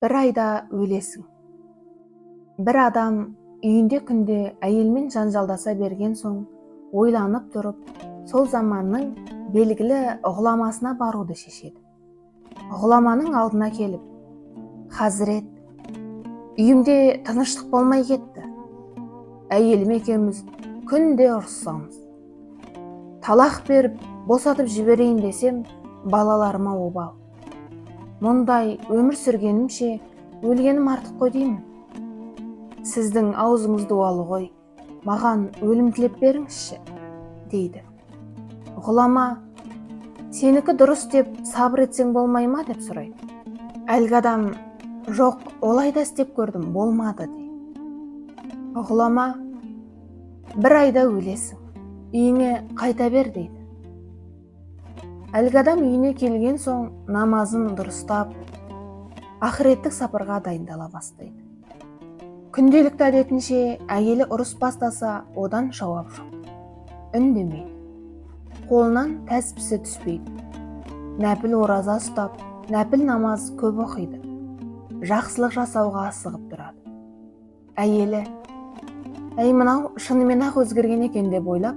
Бір айда өлесің. Бір адам үйінде күнде әйелмен жанжалдаса берген соң ойланып тұрып, сол заманның белгілі ғұламасына баруды шешеді. Ғұламаның алдына келіп, «Хазірет, үйімде тыныштық болмай кетті. Әйелім екеуміз күнде ұрыссамыз. Талақ беріп, босатып жіберейін десем, балаларыма обал. Мұндай өмір сүргенімше өлгенім артық қой деймін. Сіздің аузыңыз дуалы ғой, маған өлім тілеп беріңізші», дейді. Ғұлама, «Сенікі дұрыс деп сабыр етсең болмай ма?» деп сұрайды. Әлгі адам, «Жоқ, олай да істеп көрдім, болмады», дейді. Ғұлама, «Бір айда өлесің, үйіңе қайта бер», дейді. Әлгі адам үйіне келген соң намазын дұрыстап, ақыреттік сапарға дайындала бастайды. Күнделікті әдетінше әйелі ұрыс бастаса, одан жауап жоқ. Үндемейді. Қолынан тәспісі түспейді. Нәпіл ораза ұстап, нәпіл намаз көп оқиды. Жақсылық жасауға асығып тұрады. Әйелі, «Әй, мынау шынымен-ақ өзгерген екен» деп ойлап,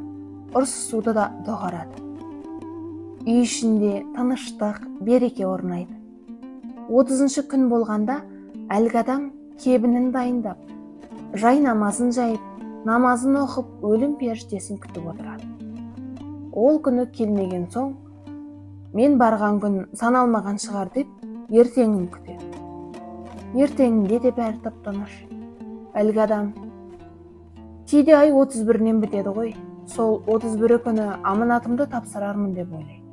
ұрысуды да доғарады. Үй ішінде тыныштық, береке орнайды. 30-шы күн болғанда әлгі адам кебінін дайындап, жай намазын жайып, намазын оқып, өлім періштесін күтіп отырады. Ол күні келмеген соң, мен барған күн саналмаған шығар деп ертеңін күтеді. Ертеңінде де бәрі тып-тыныш. Әлгі адам, «Кейде ай 31-нен бітеді ғой, сол 31 күні аманатымды тапсырармын» деп ойлайды.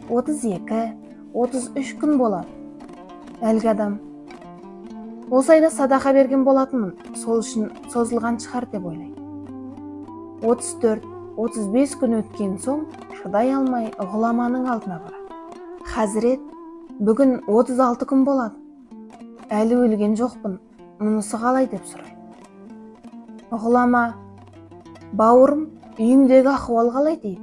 32, 33 күн болады. Әлгі адам, «Осы айда садақа берген болатынмын, сол үшін созылған шығар» деп ойлайды. 34, 35 күн өткен соң шыдай алмай ғұламаның алдына барады. «Хазірет, бүгін 36 күн болады. Әлі өлген жоқпын, мұнысы қалай?» деп сұрайды. Ғұлама, «Бауырым, үйіңдегі ахуал қалай?» дейді.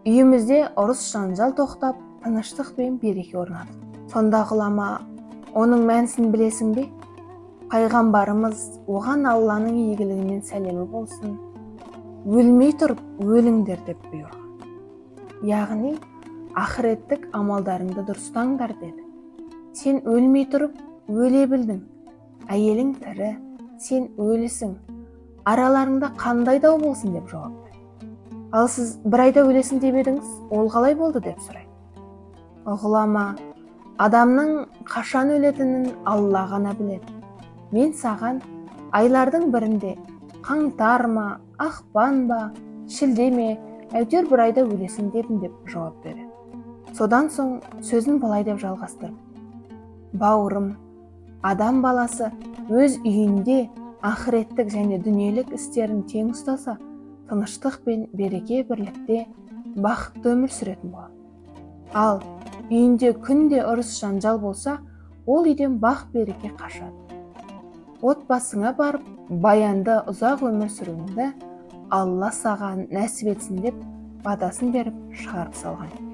Үйімізде ұрыс жанжал тоқтап, тыныштық пен береке орнады. Сонда ғұлама, «Оның мәнісін білесің бе? Пайғамбарымыз, оған Алланың игілігімен сәлемі болсын, өлмей тұрып өліңдер деп бұйырған. Яғни, ақыреттік амалдарыңды дұрыстаңдар деді. Сен өлмей тұрып өле білдің. Әйелің тірі, сен өлісің. Араларыңда қандай дау болсын» деп жауап берді. «Ал сіз бір айда өлесің деп едіңіз, ол қалай болды?» деп сұрайды. Ғұлама, «Адамның қашан өлетінін Алла ғана біледі. Мен саған айлардың бірінде қаңтар ма, ақпан ба, шілде ме, әйтеуір бір айда өлесің дедім» деп жауап береді. Содан соң сөзін былай деп жалғастырып, «Бауырым, адам баласы өз үйінде ақыреттік және дүниелік істерін тең ұстаса, тыныштық пен береке бірлікте бақытты өмір сүретін болады. Ал үйінде күнде ұрыс жанжал болса, ол үйден бақ береке қашады. Отбасыңа барып, баянды ұзақ өмір сүруіңді Алла саған нәсіп етсін» деп батасын беріп шығарып салған.